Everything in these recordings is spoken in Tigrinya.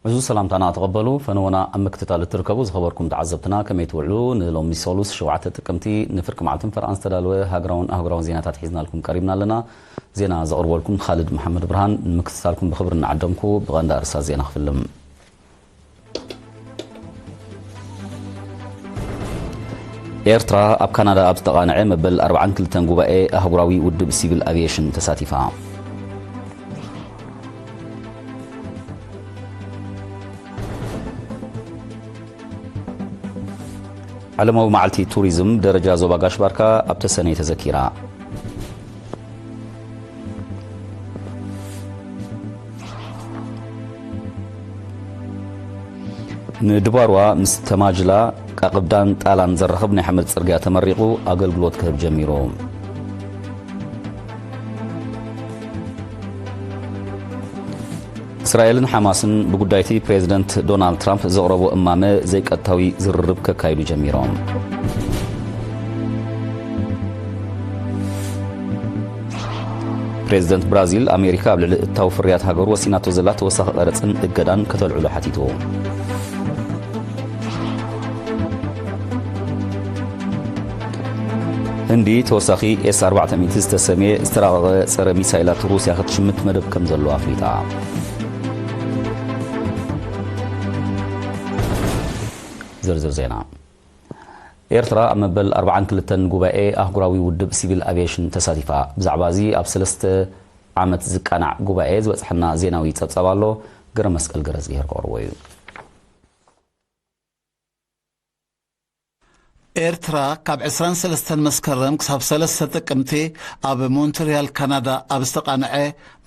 እዚ ሰላምታና ተቐበሉ። ፈነወና ኣብ ምክትታል እትርከቡ ዝኸበርኩም ተዓዘብትና ከመይ ትውዕሉ? ንሎሚ ሰሉስ ሸውዓተ ጥቅምቲ ንፍርቂ መዓልትን ፈርቓን ዝተዳለወ ሃገራውን ኣህጉራውን ዜናታት ሒዝናልኩም ቀሪብና ኣለና። ዜና ዘቕርበልኩም ካልድ መሓመድ ብርሃን። ንምክትታልኩም ብኽብሪ እናዓደምኩ ብቐንዲ ኣርእስታት ዜና ክፍልም። ኤርትራ ኣብ ካናዳ ኣብ ዝተቓንዐ መበል ኣርብዓን ክልተን ጉባኤ ኣህጉራዊ ውድብ ሲቪል ኣቪየሽን ተሳቲፋ። ዓለማዊ መዓልቲ ቱሪዝም ደረጃ ዞባ ጋሽ ባርካ ኣብ ተሰነይ ተዘኪራ። ንድባርዋ ምስ ተማጅላ ቃቕብዳን ጣላን ዘራኽብ ናይ ሓመድ ጽርግያ ተመሪቑ ኣገልግሎት ክህብ ጀሚሩ። እስራኤልን ሓማስን ብጉዳይቲ ፕሬዝደንት ዶናልድ ትራምፕ ዘቕረቦ እማመ ዘይቀጥታዊ ዝርርብ ከካይዱ ጀሚሮም። ፕሬዝደንት ብራዚል፣ ኣሜሪካ ኣብ ልዕሊ እታዊ ፍርያት ሃገሩ ወሲናቶ ዘላ ተወሳኺ ቀረጽን እገዳን ከተልዕሎ ሓቲቱ። ህንዲ ተወሳኺ ኤስ ኣርባዕተ ሚእቲ ዝተሰምየ ዝተራቐቐ ጸረ ሚሳይላት ሩስያ ክትሽምት መደብ ከም ዘሎ ኣፍሊጣ። ዝርዝር ዜና። ኤርትራ ኣብ መበል ኣርብዓን ክልተን ጉባኤ ኣህጉራዊ ውድብ ሲቪል ኣቪየሽን ተሳቲፋ። ብዛዕባ እዚ ኣብ ሰለስተ ዓመት ዝቃናዕ ጉባኤ ዝበጽሐና ዜናዊ ጸብጻብ ኣሎ። ገረ መስቀል ገረዝግሄር ከቕርቦ እዩ። ኤርትራ ካብ ዕስራን ሰለስተን መስከረም ክሳብ ሰለስተ ጥቅምቲ ኣብ ሞንትሪያል ካናዳ ኣብ ዝተቓንዐ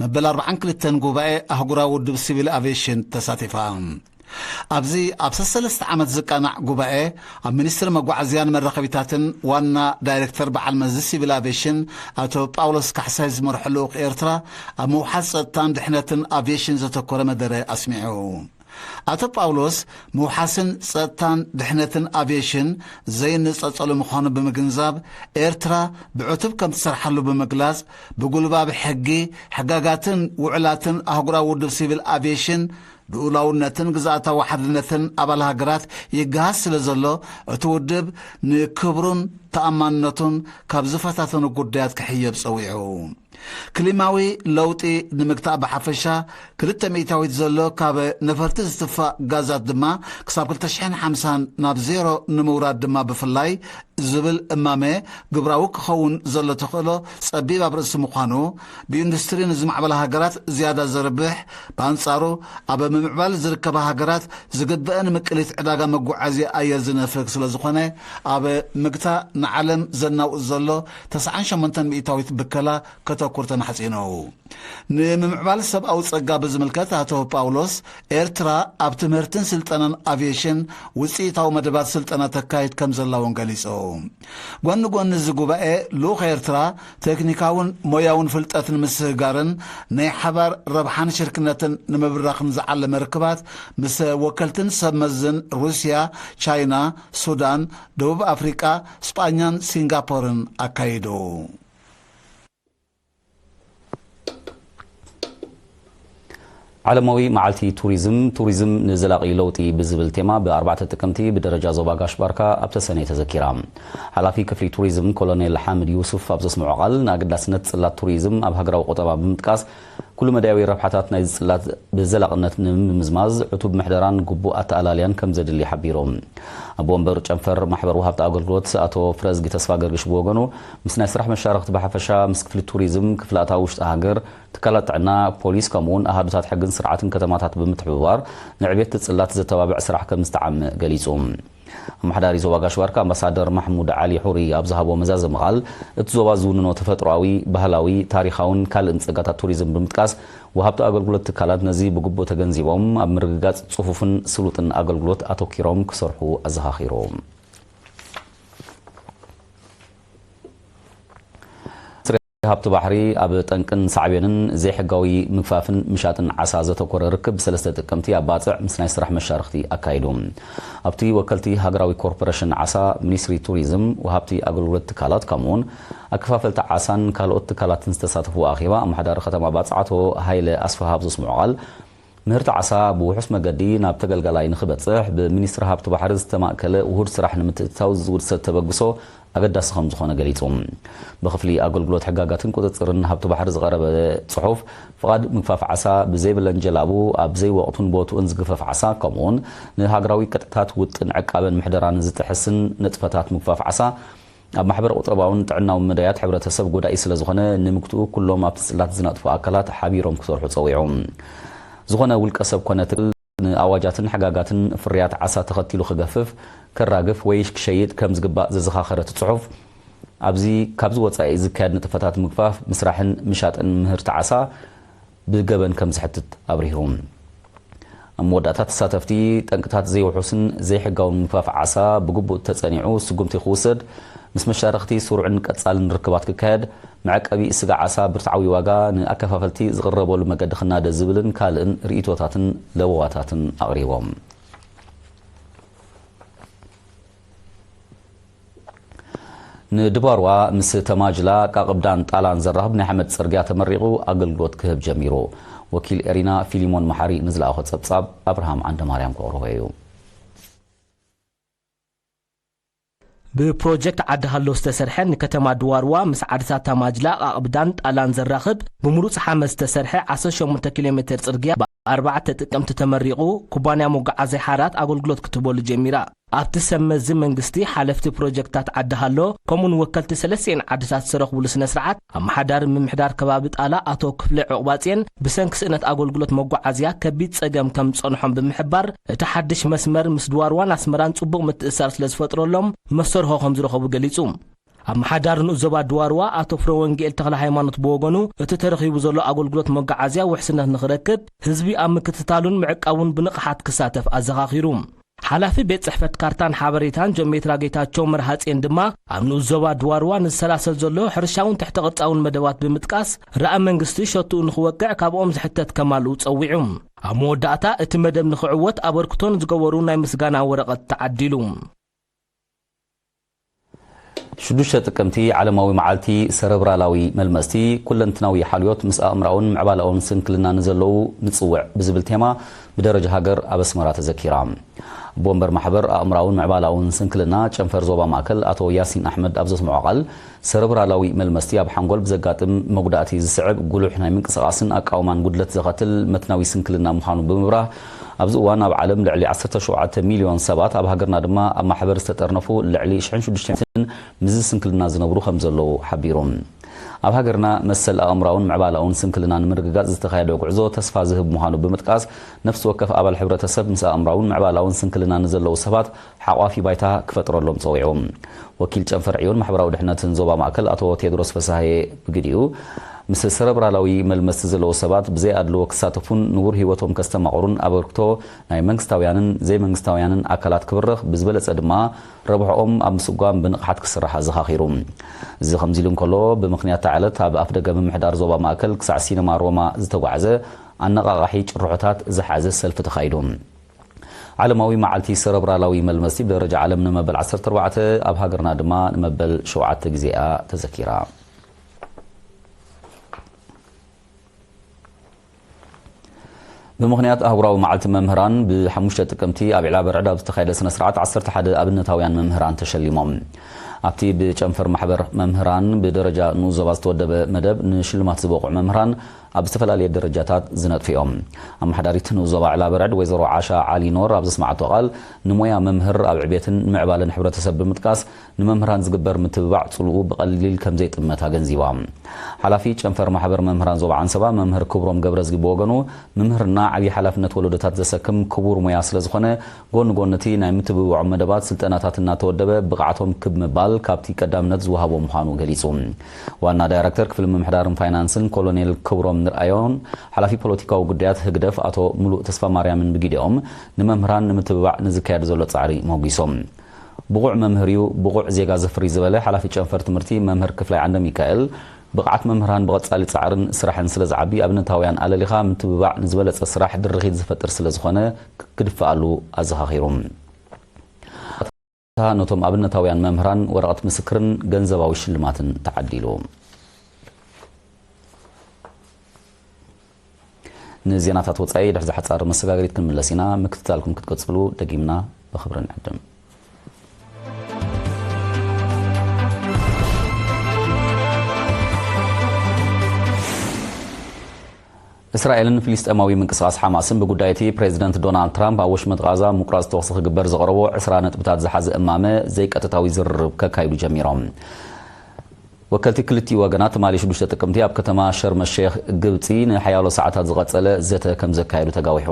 መበል ኣርብዓን ክልተን ጉባኤ ኣህጉራዊ ውድብ ሲቪል ኣቪየሽን ተሳቲፋ። ኣብዚ ኣብ ሰለስተ ዓመት ዝቃናዕ ጉባኤ ኣብ ሚኒስትሪ መጓዓዝያን መራኸቢታትን ዋና ዳይሬክተር በዓል መዚ ሲቪል ኣቪየሽን ኣቶ ጳውሎስ ካሕሳይ ዝመርሑ ልኡኽ ኤርትራ ኣብ ምውሓስ ጸጥታን ድሕነትን ኣቪየሽን ዘተኮረ መደረ ኣስሚዑ። ኣቶ ጳውሎስ ምውሓስን ጸጥታን ድሕነትን ኣቪየሽን ዘይንጸጸሉ ምዃኑ ብምግንዛብ ኤርትራ ብዕቱብ ከም ትሰርሓሉ ብምግላጽ ብጉልባብ ሕጊ፣ ሕጋጋትን ውዕላትን ኣህጉራዊ ውድብ ሲቪል ኣቪየሽን ልኡላውነትን ግዝኣታዊ ሓድነትን ኣባል ሃገራት ይገሃስ ስለ ዘሎ፣ እቲ ውድብ ንክብሩን ተኣማንነቱን ካብ ዝፈታተኑ ጉዳያት ክሕየብ ጸዊዑ። ክሊማዊ ለውጢ ንምግታእ ብሓፈሻ ክልተ ሚእታዊት ዘሎ ካብ ነፈርቲ ዝትፋእ ጋዛት ድማ ክሳብ ክልተ ሽሕን ሓምሳን ናብ ዜሮ ንምውራድ ድማ ብፍላይ ዝብል እማመ ግብራዊ ክኸውን ዘሎ ተኽእሎ ጸቢብ ኣብ ርእሲ ምዃኑ፣ ብኢንዱስትሪ ንዝማዕበላ ሃገራት ዝያዳ ዘርብሕ፣ ብኣንጻሩ ኣብ ምምዕባል ዝርከባ ሃገራት ዝግበአን ምቅሊት ዕዳጋ መጓዓዝያ ኣየር ዝነፍግ ስለ ዝኾነ፣ ኣብ ምግታእ ንዓለም ዘናውጽ ዘሎ ተስዓን ሸሞንተን ሚእታዊት ብከላ ከተኩር ተማሕጺኑ። ንምምዕባል ሰብኣዊ ጸጋ ብዝምልከት ኣቶ ጳውሎስ፣ ኤርትራ ኣብ ትምህርትን ስልጠናን ኣቪየሽን ውጽኢታዊ መደባት ስልጠና ተካይድ ከም ዘላ እውን ገሊጹ። ጎኒ ጎኒ እዚ ጉባኤ፣ ልኡኽ ኤርትራ ቴክኒካውን ሞያውን ፍልጠት ንምስግጋርን ናይ ሓባር ረብሓን ሽርክነትን ንምብራኽን ዝዓለመ ርክባት ምስ ወከልትን ሰብ መዝን ሩስያ፣ ቻይና፣ ሱዳን፣ ደቡብ ኣፍሪቃ፣ ስጳኛን ሲንጋፖርን ኣካይዱ። ዓለማዊ መዓልቲ ቱሪዝም፣ ቱሪዝም ንዘላቒ ለውጢ ብዝብል ቴማ ብ ኣርባዕተ ጥቅምቲ ብደረጃ ዞባ ጋሽ ባርካ ኣብ ተሰነይ ተዘኪራ። ሓላፊ ክፍሊ ቱሪዝም ኮሎኔል ሓምድ ዩሱፍ ኣብ ዘስምዖ ቃል፣ ንኣገዳስነት ጽላት ቱሪዝም ኣብ ሃገራዊ ቁጠባ ብምጥቃስ፣ ኩሉ መዳያዊ ረብሓታት ናይዚ ጽላት ብዘላቕነት ንምምዝማዝ ዕቱብ ምሕደራን ግቡእ ኣተኣላልያን ከም ዘድሊ ሓቢሩ። ኣቦ ወንበር ጨንፈር ማሕበር ወሃብቲ ኣገልግሎት ኣቶ ፍረዝጊ ተስፋ ገርግሽ ብወገኑ፣ ምስ ናይ ስራሕ መሻርኽቲ ብሓፈሻ፣ ምስ ክፍሊ ቱሪዝም፣ ክፍሊ ኣታዊ ውሽጢ ሃገር፣ ትካላት ጥዕና፣ ፖሊስ፣ ከምኡውን ኣሃዱታት ሕግን ስርዓትን ከተማታት ብምትሕብባር ንዕቤት ጽላት ዘተባብዕ ስራሕ ከም ዝተዓመ ገሊጹ። ኣመሓዳሪ ዞባ ጋሽ ባርካ ኣምባሳደር ማሕሙድ ዓሊ ሑሪ ኣብ ዝሃቦ መዛዘሚ ቃል፣ እቲ ዞባ ዝውንኖ ተፈጥሮኣዊ፣ ባህላዊ፣ ታሪኻውን ካልእን ጸጋታት ቱሪዝም ብምጥቃስ፣ ወሃብቲ ኣገልግሎት ትካላት ነዚ ብግቡእ ተገንዚቦም ኣብ ምርግጋጽ ጽፉፍን ስሉጥን ኣገልግሎት ኣተኲሮም ክሰርሑ ኣዘኻኺሩ። ሃብቲ ባሕሪ ኣብ ጠንቅን ሳዕቤንን ዘይሕጋዊ ምግፋፍን ምሻጥን ዓሳ ዘተኮረ ርክብ ብሰለስተ ጥቅምቲ ኣብ ባጽዕ ምስ ናይ ስራሕ መሻርኽቲ ኣካይዱ። ኣብቲ ወከልቲ ሃገራዊ ኮርፖሬሽን ዓሳ፣ ሚኒስትሪ ቱሪዝም፣ ወሃብቲ ኣገልግሎት ትካላት፣ ከምኡውን ኣከፋፈልቲ ዓሳን ካልኦት ትካላትን ዝተሳተፍዎ ኣኼባ ኣመሓዳሪ ከተማ ባጽዕ ኣቶ ሃይለ ኣስፍሃ ኣብ ዘስምዖ ቃል፣ ምህርቲ ዓሳ ብውሑስ መገዲ ናብ ተገልጋላይ ንኽበጽሕ ብሚኒስትሪ ሃብቲ ባሕሪ ዝተማእከለ ውሁድ ስራሕ ንምትእትታው ዝውሰድ ተበግሶ ኣገዳሲ ከም ዝኾነ ገሊጹ። ብክፍሊ ኣገልግሎት ሕጋጋትን ቁጽጽርን ሃብቲ ባሕሪ ዝቐረበ ጽሑፍ፣ ፍቓድ ምግፋፍ ዓሳ ብዘይብለን ጀላቡ ኣብ ዘይወቕቱን ቦትኡን ዝግፈፍ ዓሳ፣ ከምኡውን ንሃገራዊ ቅጥዕታት ውጥን ዕቃበን ምሕደራን ዝጥሕስን ንጥፈታት ምግፋፍ ዓሳ፣ ኣብ ማሕበረ ቁጠባውን ጥዕናውን መዳያት ሕብረተሰብ ጎዳኢ ስለ ዝኾነ፣ ንምግትኡ ኩሎም ኣብቲ ጽላት ዝነጥፉ ኣካላት ሓቢሮም ክሰርሑ ጸዊዑ። ዝኾነ ውልቀ ሰብ ኮነ ትካል ንኣዋጃትን ሕጋጋትን ፍርያት ዓሳ ተኸቲሉ ክገፍፍ፣ ከራግፍ ወይ ክሸይጥ ከም ዝግባእ ዘዘኻኸረ እቲ ጽሑፍ፣ ኣብዚ ካብዚ ወጻኢ ዝካየድ ንጥፈታት ምግፋፍ፣ ምስራሕን ምሻጥን ምህርቲ ዓሳ ብገበን ከም ዝሕትት ኣብሪሁ። ኣብ መወዳእታ ተሳተፍቲ፣ ጠንቅታት ዘይውሑስን ዘይሕጋውን ምግፋፍ ዓሳ ብግቡእ ተጸኒዑ ስጉምቲ ክውሰድ፣ ምስ መሻርኽቲ ስሩዕን ቀጻልን ርክባት ክካየድ፣ መዐቀቢ ስጋ ዓሳ ብርትዓዊ ዋጋ ንኣከፋፈልቲ ዝቕረበሉ መገዲ ክናደ ዝብልን ካልእን ርእይቶታትን ለበዋታትን ኣቕሪቦም። ንድባርዋ ምስ ተማጅላ ቃቕብዳን ጣላን ዘራኽብ ናይ ሓመድ ጽርግያ ተመሪቑ ኣገልግሎት ክህብ ጀሚሩ። ወኪል ኤሪና ፊሊሞን መሓሪ ንዝለኣኾ ጸብጻብ ኣብርሃም ዓንደማርያም ከቕርቦ እዩ። ብፕሮጀክት ዓዲ ሃሎ ዝተሰርሐ ንከተማ ድዋርዋ ምስ ዓድታት ተማጅላ ቃቕብዳን ጣላን ዘራኽብ ብምሩፅ ሓመድ ዝተሰርሐ ዓሰርተ ሸሞንተ ኪሎ ሜትር ጽርግያ ብኣርባዕተ ጥቅምቲ ተመሪቑ ኩባንያ መጓዓዝያ ሓራት ኣገልግሎት ክትህበሉ ጀሚራ። ኣብቲ ሰብ መዚ መንግስቲ፣ ሓለፍቲ ፕሮጀክታት ዓዲ ሃሎ፣ ከምኡውን ወከልቲ ሰለስቲኤን ዓድታት ዝተረኽቡሉ ስነ ስርዓት፣ ኣመሓዳሪ ምምሕዳር ከባቢ ጣላ ኣቶ ክፍለ ዑቕባጽዮን ብሰንኪ ስእነት ኣገልግሎት መጓዓዝያ ከቢድ ጸገም ከም ዝጸንሖም ብምሕባር፣ እቲ ሓድሽ መስመር ምስ ድዋርዋን ኣስመራን ጽቡቕ ምትእስሳር ስለ ዝፈጥረሎም መሰርሆ ከም ዝረኸቡ ገሊጹ። ኣመሓዳሪ ንኡስ ዞባ ድዋርዋ ኣቶ ፍረወንጌል ተኽለ ሃይማኖት ብወገኑ፣ እቲ ተረኺቡ ዘሎ ኣገልግሎት መጓዓዝያ ውሕስነት ንኽረክብ ህዝቢ ኣብ ምክትታሉን ምዕቃቡን ብንቕሓት ክሳተፍ ኣዘኻኺሩ። ሓላፊ ቤት ጽሕፈት ካርታን ሓበሬታን ጆሜትራ ጌታቸው መርሃጼን ድማ፣ ኣብ ንኡስ ዞባ ድዋርዋ ንዝሰላሰል ዘሎ ሕርሻውን ትሕተ ቅርጻውን መደባት ብምጥቃስ፣ ራእ መንግስቲ ሸትኡ ንኽወቅዕ ካብኦም ዝሕተት ከማልኡ ጸዊዑ። ኣብ መወዳእታ እቲ መደብ ንኽዕወት ኣበርክቶ ንዝገበሩ ናይ ምስጋና ወረቐት ተዓዲሉ። ሽዱሽተ ጥቅምቲ ዓለማዊ መዓልቲ ሰረብራላዊ መልመስቲ፣ ኩለንትናዊ ሓልዮት ምስ ኣእምራውን ምዕባላውን ስንክልና ንዘለዉ ንጽውዕ ብዝብል ቴማ ብደረጃ ሃገር ኣብ ኣስመራ ተዘኪራ። ኣቦ ወንበር ማሕበር ኣእምራውን ምዕባላውን ስንክልና ጨንፈር ዞባ ማእከል ኣቶ ያሲን ኣሕመድ ኣብ ዘስምዖ ቃል፣ ሰረብራላዊ መልመስቲ ኣብ ሓንጎል ብዘጋጥም መጉዳእቲ ዝስዕብ ጉሉሕ ናይ ምንቅስቓስን ኣቃውማን ጉድለት ዘኸትል መትናዊ ስንክልና ምዃኑ ብምብራህ፣ ኣብዚ እዋን ኣብ ዓለም ልዕሊ ዓሰርተ ሸውዓተ ሚልዮን ሰባት፣ ኣብ ሃገርና ድማ ኣብ ማሕበር ዝተጠርነፉ ልዕሊ ሽሕን ሽዱሽተ ሚእትን ምስዚ ስንክልና ዝነብሩ ከም ዘለዉ ሓቢሩ። ኣብ ሃገርና መሰል ኣእምራውን ምዕባላውን ስንክልና ንምርግጋጽ ዝተኻየደ ጉዕዞ ተስፋ ዝህብ ምዃኑ ብምጥቃስ፣ ነፍሲ ወከፍ ኣባል ሕብረተሰብ ምስ ኣእምራውን ምዕባላውን ስንክልና ንዘለዉ ሰባት ሓቋፊ ባይታ ክፈጥረሎም ጸዊዑ። ወኪል ጨንፈር ዕዮን ማሕበራዊ ድሕነትን ዞባ ማእከል ኣቶ ቴድሮስ ፍስሃየ ብግዲኡ፣ ምስ ሰረብራላዊ መልመስቲ ዘለዉ ሰባት ብዘይ ኣድልዎ ክሳተፉን ንቡር ህይወቶም ከስተማቕሩን ኣበርክቶ ናይ መንግስታውያንን ዘይመንግስታውያንን ኣካላት ክብርኽ፣ ብዝበለጸ ድማ ረብሕኦም ኣብ ምስጓም ብንቕሓት ክስራሕ ኣዘኻኺሩ። እዚ ከምዚ ኢሉ እንከሎ፣ ብምኽንያት እታ ዕለት ኣብ ኣፍደገ ምምሕዳር ዞባ ማእከል ክሳዕ ሲነማ ሮማ ዝተጓዕዘ ኣነቓቓሒ ጭርሖታት ዝሓዘ ሰልፊ ተኻይዱ። ዓለማዊ መዓልቲ ሰረብራላዊ መልመስቲ ብደረጃ ዓለም ንመበል ዓሰርተ ኣርባዕተ፣ ኣብ ሃገርና ድማ ንመበል ሸውዓተ ግዜ እያ ተዘኪራ። ብምኽንያት ኣህጉራዊ መዓልቲ መምህራን፣ ብሓሙሽተ ጥቅምቲ ኣብ ዒላ በርዕድ ኣብ ዝተኻየደ ስነ ስርዓት፣ ዓሰርተ ሓደ ኣብነታውያን መምህራን ተሸሊሞም። ኣብቲ ብጨንፈር ማሕበር መምህራን ብደረጃ ንኡስ ዞባ ዝተወደበ መደብ፣ ንሽልማት ዝበቑዑ መምህራን ኣብ ዝተፈላለየ ደረጃታት ዝነጥፉ እዮም። ኣመሓዳሪት ንኡስ ዞባ ዒላ በርዕድ ወይዘሮ ዓሻ ዓሊ ኖር ኣብ ዘስማዓቶ ቃል፣ ንሞያ መምህር ኣብ ዕቤትን ምዕባለን ሕብረተሰብ ብምጥቃስ፣ ንመምህራን ዝግበር ምትብባዕ ጽልኡ ብቐሊል ከም ዘይጥመት ኣገንዚባ። ሓላፊ ጨንፈር ማሕበር መምህራን ዞባ ዓንሰባ መምህር ክብሮም ገብረዝጊ ብወገኑ፣ ምምህርና ዓብዪ ሓላፍነት ወለዶታት ዘሰክም ክቡር ሞያ ስለ ዝኾነ፣ ጎኒ ጎኒ እቲ ናይ ምትብባዖም መደባት፣ ስልጠናታት እናተወደበ ብቕዓቶም ክብ ምባል ካብቲ ቀዳምነት ዝወሃቦ ምዃኑ ገሊጹ። ዋና ዳይረክተር ክፍሊ ምምሕዳርን ፋይናንስን ኮሎኔል ክብሮም ንርኣዮን ሓላፊ ፖለቲካዊ ጉዳያት ህግደፍ ኣቶ ሙሉእ ተስፋማርያምን ብግዲኦም፣ ንመምህራን ንምትብባዕ ንዝካየድ ዘሎ ጻዕሪ ሞጒሶም። ብቑዕ መምህር እዩ ብቑዕ ዜጋ ዘፍሪ ዝበለ ሓላፊ ጨንፈር ትምህርቲ መምህር ክፍላይ ዓንደ ሚካኤል፣ ብቕዓት መምህራን ብቐጻሊ ጻዕርን ስራሕን ስለ ዝዓቢ፣ ኣብነታውያን ኣለሊኻ ምትብባዕ ንዝበለጸ ስራሕ ድርኺት ዝፈጥር ስለ ዝኾነ ክድፈኣሉ ኣዘኻኺሩ። ነቶም ኣብነታውያን መምህራን ወረቐት ምስክርን ገንዘባዊ ሽልማትን ተዓዲሉ። ንዜናታት ወጻኢ ድሕሪ ዝሓጻር መሰጋገሪት ክንምለስ ኢና። ምክትታልኩም ክትቀጽሉ ደጊምና ብኽብሪ ንዕድም። እስራኤልን ፍልስጤማዊ ምንቅስቓስ ሓማስን ብጉዳይ እቲ ፕሬዚደንት ዶናልድ ትራምፕ ኣብ ወሽመጥ ቓዛ ምቁራጽ ተኹሲ ክግበር ዘቕረቦ ዕስራ ነጥብታት ዝሓዘ እማመ ዘይቀጥታዊ ዝርርብ ከካይዱ ጀሚሮም። ወከልቲ ክልቲኡ ወገናት ትማሊ ሽዱሽተ ጥቅምቲ ኣብ ከተማ ሸርመ ሼኽ ግብጺ ንሓያሎ ሰዓታት ዝቐጸለ ዘተ ከም ዘካየዱ ተጋዊሑ።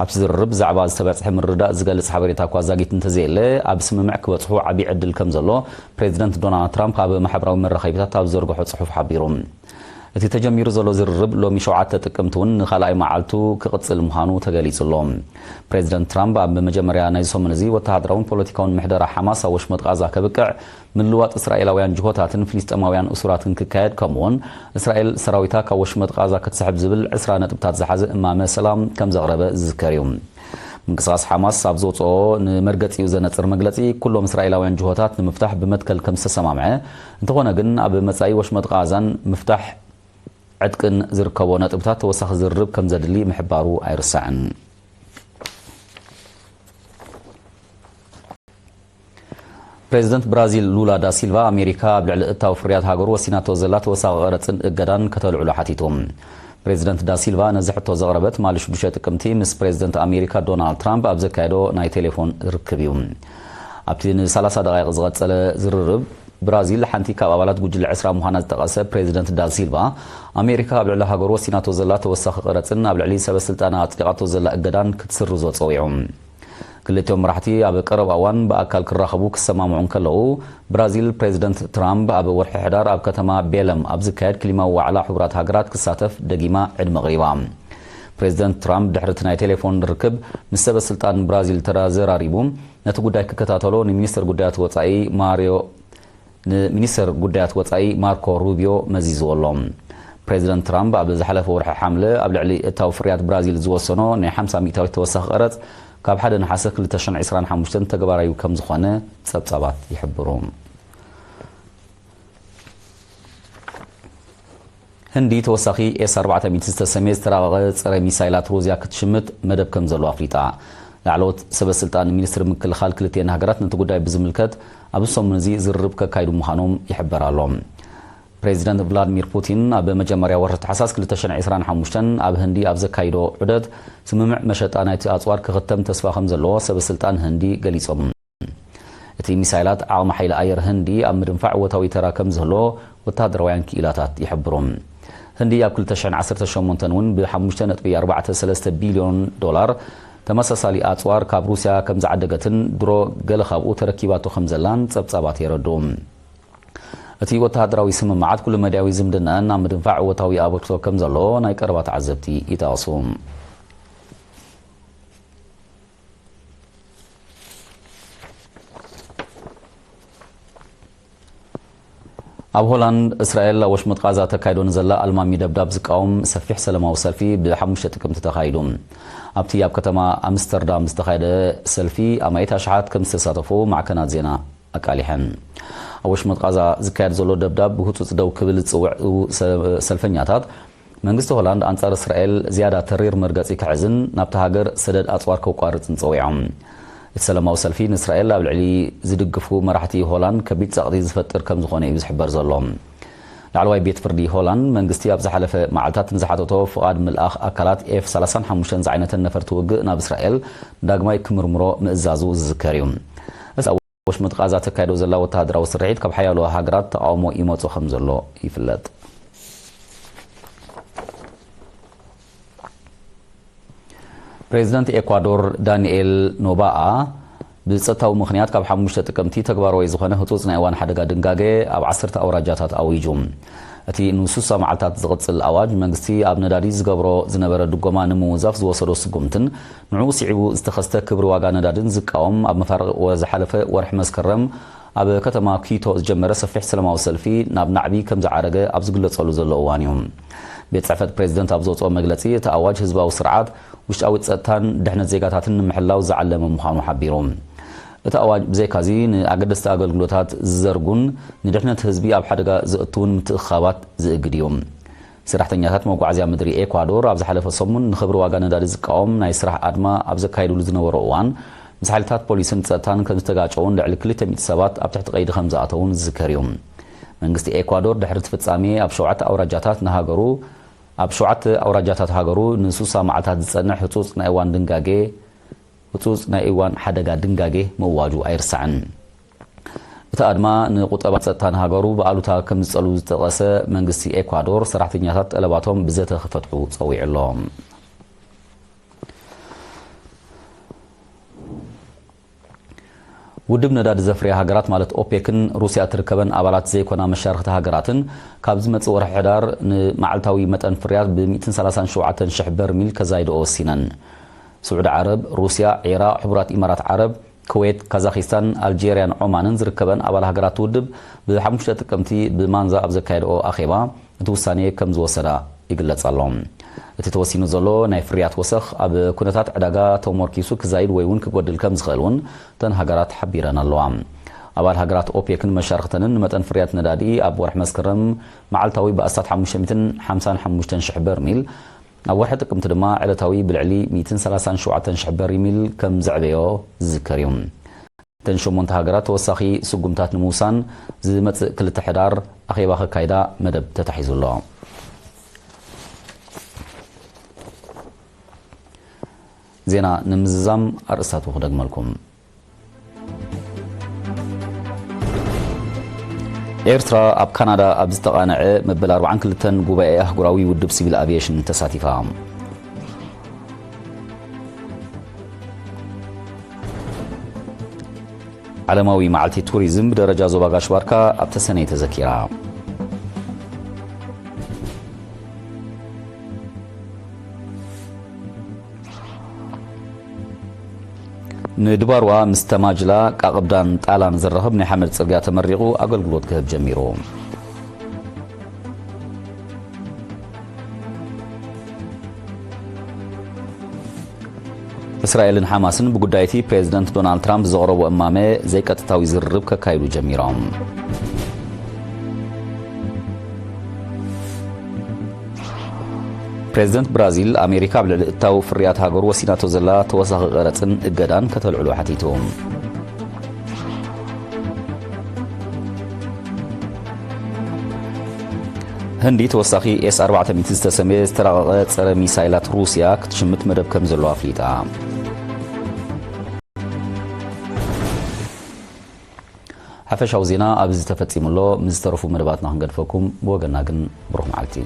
ኣብቲ ዝርርብ ብዛዕባ ዝተበጽሐ ምርድዳእ ዝገልጽ ሓበሬታ እኳ ዛጊት እንተዘየለ፣ ኣብ ስምምዕ ክበጽሑ ዓቢ ዕድል ከም ዘሎ ፕሬዚደንት ዶናልድ ትራምፕ ኣብ ማሕበራዊ መራኸቢታት ኣብ ዝዘርግሖ ጽሑፍ ሓቢሩ። እቲ ተጀሚሩ ዘሎ ዝርርብ ሎሚ ሸውዓተ ጥቅምቲ እውን ንኻልኣይ መዓልቱ ክቕጽል ምዃኑ ተገሊጹ ኣሎ። ፕሬዚደንት ትራምፕ ኣብ መጀመርያ ናይዚ ሰሙን እዚ ወተሃደራውን ፖለቲካውን ምሕደራ ሓማስ ኣብ ወሽመጥ ቓዛ ከብቅዕ፣ ምልዋጥ እስራኤላውያን ጅሆታትን ፍልስጤማውያን እሱራትን ክካየድ፣ ከምኡውን እስራኤል ሰራዊታ ካብ ወሽመጥ ቓዛ ክትስሕብ ዝብል ዕስራ ነጥብታት ዝሓዘ እማመ ሰላም ከም ዘቕረበ ዝዝከር እዩ። ምንቅስቓስ ሓማስ ኣብ ዘውፅኦ ንመርገፂኡ ዘነፅር መግለፂ፣ ኩሎም እስራኤላውያን ጅሆታት ንምፍታሕ ብመትከል ከም ዝተሰማምዐ፣ እንተኾነ ግን ኣብ መጻኢ ወሽመጥ ቓዛን ምፍታሕ ዕጥቅን ዝርከቦ ነጥብታት ተወሳኺ ዝርርብ ከም ዘድሊ ምሕባሩ ኣይርሳዕን። ፕሬዚደንት ብራዚል ሉላ ዳ ሲልቫ፣ ኣሜሪካ ኣብ ልዕሊ እታው ፍርያት ሃገሩ ወሲናቶ ዘላ ተወሳኺ ቀረጽን እገዳን ከተልዕሎ ሓቲቱ። ፕሬዚደንት ዳ ሲልቫ ነዚ ሕቶ ዘቕረበት ትማሊ ሽዱሽተ ጥቅምቲ ምስ ፕሬዚደንት ኣሜሪካ ዶናልድ ትራምፕ ኣብ ዘካየዶ ናይ ቴሌፎን ርክብ እዩ። ኣብቲ ንሰላሳ ደቓይቕ ዝቐጸለ ዝርርብ፣ ብራዚል ሓንቲ ካብ ኣባላት ጉጅለ ዕስራ ምዃና ዝጠቐሰ ፕሬዚደንት ዳ ሲልቫ፣ ኣሜሪካ ኣብ ልዕሊ ሃገሩ ወሲናቶ ዘላ ተወሳኺ ቀረጽን ኣብ ልዕሊ ሰበ ስልጣና ኣጽዲቓቶ ዘላ እገዳን ክትስርዞ ጸዊዑ። ክልቲኦም መራሕቲ ኣብ ቀረባ እዋን ብኣካል ክራኸቡ ክሰማምዑ እንከለዉ፣ ብራዚል ፕሬዚደንት ትራምፕ ኣብ ወርሒ ሕዳር ኣብ ከተማ ቤለም ኣብ ዝካየድ ክሊማዊ ዋዕላ ሕቡራት ሃገራት ክሳተፍ ደጊማ ዕድመ ኣቕሪባ። ፕሬዚደንት ትራምፕ ድሕሪ እቲ ናይ ቴሌፎን ርክብ ምስ ሰበ ስልጣን ብራዚል ተዘራሪቡ፣ ነቲ ጉዳይ ክከታተሎ ንሚኒስተር ጉዳያት ወጻኢ ማሪዮ ንሚኒስተር ጉዳያት ወጻኢ ማርኮ ሩቢዮ መዚዝዎ ኣሎ። ፕሬዚደንት ትራምፕ ኣብ ዝሓለፈ ወርሒ ሓምለ ኣብ ልዕሊ እታው ፍርያት ብራዚል ዝወሰኖ ናይ ሓምሳ ሚእታዊት ተወሳኺ ቀረጽ፣ ካብ ሓደ ነሓሰ ክልተ ሽሕን ዕስራን ሓሙሽተን ተግባራዊ ከም ዝኾነ ጸብጻባት ይሕብሩ። ህንዲ ተወሳኺ ኤስ ኣርባዕተ ሚእቲ ዝተሰምየ ዝተራቐቐ ጸረ ሚሳይላት ሩዝያ ክትሽምት መደብ ከም ዘሎ ኣፍሊጣ። ላዕለዎት ሰበ ስልጣን ሚኒስትሪ ምክልኻል ክልቲኤን ሃገራት ነቲ ጉዳይ ብዝምልከት ኣብዚ ሰሙን እዚ ዝርርብ ከካይዱ ምዃኖም ይሕበር ኣሎ። ፕሬዚደንት ቭላድሚር ፑቲን ኣብ መጀመርያ ወርሒ ታሕሳስ ክልተ ሽሕን ዕስራን ሓሙሽተን ኣብ ህንዲ ኣብ ዘካይዶ ዑደት፣ ስምምዕ መሸጣ ናይቲ ኣጽዋር ክኽተም ተስፋ ከም ዘለዎ ሰበ ስልጣን ህንዲ ገሊጾም። እቲ ሚሳይላት ዓቕሚ ሓይሊ ኣየር ህንዲ ኣብ ምድንፋዕ እወታዊ ተራ ከም ዝህልዎ ወተሃደራውያን ክኢላታት ይሕብሩ። ህንዲ ኣብ ክልተ ሽሕን ዓሰርተ ሸሞንተን እውን ብሓሙሽተ ነጥቢ ኣርባዕተ ሰለስተ ቢልዮን ዶላር ተመሳሳሊ ኣጽዋር ካብ ሩስያ ከም ዝዓደገትን ድሮ ገለ ካብኡ ተረኪባቶ ከም ዘላን ጸብጻባት የረድኡ። እቲ ወተሃደራዊ ስምምዓት ኩሉ መዳያዊ ዝምድናኣን ኣብ ምድንፋዕ እወታዊ ኣበርክቶ ከም ዘለዎ ናይ ቀረባ ተዓዘብቲ ይጠቕሱ። ኣብ ሆላንድ፣ እስራኤል ኣብ ወሽመጥ ቓዛ ተካይዶ ንዘላ ኣልማሚ ደብዳብ ዝቃወም ሰፊሕ ሰላማዊ ሰልፊ ብሓሙሽተ ጥቅምቲ ተኻይዱ። ኣብቲ ኣብ ከተማ ኣምስተርዳም ዝተኻየደ ሰልፊ ኣማኢት ኣሽሓት ከም ዝተሳተፉ ማዕከናት ዜና ኣቃሊሐን። ኣብ ወሽመጥ ቓዛ ዝካየድ ዘሎ ደብዳብ ብህጹጽ ደው ክብል ዝጽውዑ ሰ-፣ ሰልፈኛታት፣ መንግስቲ ሆላንድ ኣንጻር እስራኤል ዝያዳ ተሪር መርገጺ ክሕዝን ናብታ ሃገር ሰደድ ኣጽዋር ከቋርጽን ጸዊዖም። እቲ ሰላማዊ ሰልፊ ንእስራኤል ኣብ ልዕሊ ዝድግፉ መራሕቲ ሆላንድ ከቢድ ጸቕጢ ዝፈጥር ከም ዝኾነ እዩ ዝሕበር ዘሎ። ላዕለዋይ ቤት ፍርዲ ሆላንድ መንግስቲ ኣብ ዝሓለፈ መዓልታት ንዝሓተቶ ፍቓድ ምልኣኽ ኣካላት ኤፍ ሰላሳን ሓሙሽተን ዝዓይነተን ነፈርቲ ውግእ ናብ እስራኤል ዳግማይ ክምርምሮ ምእዛዙ ዝዝከር እዩ። ወሽመጥ ቓዛ ተካይዶ ዘላ ወተሃደራዊ ስርሒት ካብ ሓያሎ ሃገራት ተቓውሞ ይመጾ ከም ዘሎ ይፍለጥ። ፕሬዚደንት ኤኳዶር ዳንኤል ኖባኣ ብጸጥታዊ ምኽንያት ካብ ሓሙሽተ ጥቅምቲ ተግባራዊ ዝኾነ ህጹጽ ናይ እዋን ሓደጋ ድንጋገ ኣብ ዓሰርተ ኣውራጃታት ኣዊጁ። እቲ ንሱሳ መዓልታት ዝቕጽል ኣዋጅ መንግስቲ ኣብ ነዳዲ ዝገብሮ ዝነበረ ድጎማ ንምውዛፍ ዝወሰዶ ስጉምትን ንዕኡ ስዒቡ ዝተኸስተ ክብሪ ዋጋ ነዳድን ዝቃወም ኣብ መፋርቕ ወ-፣ ዝሓለፈ ወርሒ መስከረም ኣብ ከተማ ኪቶ ዝጀመረ ሰፊሕ ሰላማዊ ሰልፊ ናብ ናዕቢ ከም ዝዓረገ ኣብ ዝግለጸሉ ዘሎ እዋን እዩ። ቤት ጽሕፈት ፕሬዚደንት ኣብ ዘውጽኦ መግለጺ፣ እቲ ኣዋጅ ህዝባዊ ስርዓት፣ ውሽጣዊ ጸጥታን ድሕነት ዜጋታትን ንምሕላው ዝዓለመ ምዃኑ ሓቢሩ። እቲ ኣዋጅ ብዘይካዚ ንኣገደስቲ ኣገልግሎታት ዝዘርጉን ንድሕነት ህዝቢ ኣብ ሓደጋ ዘእትውን ምትእኽኻባት ዝእግድ እዩ። ሰራሕተኛታት መጓዓዝያ ምድሪ ኤኳዶር ኣብ ዝሓለፈ ሰሙን ንኽብሪ ዋጋ ነዳዲ ዝቃወም ናይ ስራሕ ኣድማ ኣብ ዘካየድሉ ዝነበሩ እዋን፣ ምስ ሓይልታት ፖሊስን ጸጥታን ከም ዝተጋጨውን ልዕሊ ክልተ ሚእቲ ሰባት ኣብ ትሕቲ ቀይዲ ከም ዝኣተውን ዝዝከር እዩ። መንግስቲ ኤኳዶር ድሕሪ እቲ ፍጻሜ ኣብ ሸውዓተ ኣውራጃታት ንሃገሩ ኣብ ሸውዓተ ኣውራጃታት ሃገሩ ንስሳ መዓልታት ዝጸንሕ ህጹጽ ናይ እዋን ድንጋጌ ህጹጽ ናይ እዋን ሓደጋ ድንጋጌ ምእዋጁ ኣይርሳዕን። እቲ ኣድማ ንቁጠባ ጸጥታን ሃገሩ ብኣሉታ ከም ዝጸሉ ዝጠቐሰ መንግስቲ ኤኳዶር፣ ሰራሕተኛታት ጠለባቶም ብዘተ ክፈትሑ ጸዊዑ ኣሎ። ውድብ ነዳዲ ዘፍርያ ሃገራት ማለት ኦፔክን ሩስያ እትርከበን ኣባላት ዘይኮና መሻርኽቲ ሃገራትን ካብ ዝመጽእ ወርሒ ሕዳር ንመዓልታዊ መጠን ፍርያት ብ ሚእትን ሰላሳን ሸውዓተን ሽሕ በርሚል ከዛይድኦ ወሲነን። ስዑዲ ዓረብ፣ ሩስያ፣ ዒራቕ፣ ሕቡራት ኢማራት ዓረብ፣ ኩዌት፣ ካዛኺስታን፣ ኣልጄርያን ዖማንን ዝርከበን ኣባል ሃገራት ውድብ ብሓሙሽተ ጥቅምቲ ብማንዛ ኣብ ዘካየድኦ ኣኼባ እቲ ውሳኔ ከም ዝወሰዳ ይግለጽ ኣሎ። እቲ ተወሲኑ ዘሎ ናይ ፍርያት ወሰኽ ኣብ ኩነታት ዕዳጋ ተሞርኪሱ ክዛይድ ወይ እውን ክጎድል ከም ዝኽእል እውን እተን ሃገራት ሓቢረን ኣለዋ። ኣባል ሃገራት ኦፔክን መሻርኽተንን ንመጠን ፍርያት ነዳዲ ኣብ ወርሒ መስከረም መዓልታዊ ብኣስታት ሓሙሽተ ሚእትን ሓምሳን ሓሙሽተን ሽሕ በርሚል፣ ኣብ ወርሒ ጥቅምቲ ድማ ዕለታዊ ብልዕሊ ሚእትን ሰላሳን ሸውዓተን ሽሕ በርሚል ከም ዘዕበዮ ዝዝከር እዩ። እተን ሸሞንተ ሃገራት ተወሳኺ ስጉምታት ንምውሳን ዝመጽእ ክልተ ሕዳር ኣኼባ ከካይዳ መደብ ተታሒዙ ኣሎ። ዜና ንምዝዛም ኣርእስታቱ ክደግመልኩም። ኤርትራ ኣብ ካናዳ ኣብ ዝተቓንዐ መበል ኣርባዓን ክልተን ጉባኤ ኣህጉራዊ ውድብ ሲቪል ኣቪየሽን ተሳቲፋ። ዓለማዊ መዓልቲ ቱሪዝም ብደረጃ ዞባ ጋሽ ባርካ ኣብ ተሰነይ ተዘኪራ። ንድባርዋ ምስ ተማጅላ ቃቕብዳን ጣላን ዘራኽብ ናይ ሓመድ ጽርግያ ተመሪቑ ኣገልግሎት ክህብ ጀሚሩ። እስራኤልን ሓማስን ብጉዳይ እቲ ፕሬዝደንት ዶናልድ ትራምፕ ዘቕረቦ እማመ ዘይቀጥታዊ ዝርርብ ከካይዱ ጀሚሮም። ፕሬዝደንት ብራዚል፣ ኣሜሪካ ኣብ ልዕሊ እታው ፍርያት ሃገሩ ወሲናቶ ዘላ ተወሳኺ ቀረጽን እገዳን ከተልዕሎ ሓቲቱ። ህንዲ ተወሳኺ ኤስ ኣርባዕተ ሚእቲ ዝተሰመየ ዝተራቐቐ ጸረ ሚሳይላት ሩስያ ክትሽምት መደብ ከም ዘለዋ ኣፍሊጣ። ሓፈሻዊ ዜና ኣብዚ ተፈጺሙ ኣሎ። ምስ ዝተረፉ መደባትና ክንገድፈኩም፣ ብወገና ግን ብሩኽ መዓልቲ።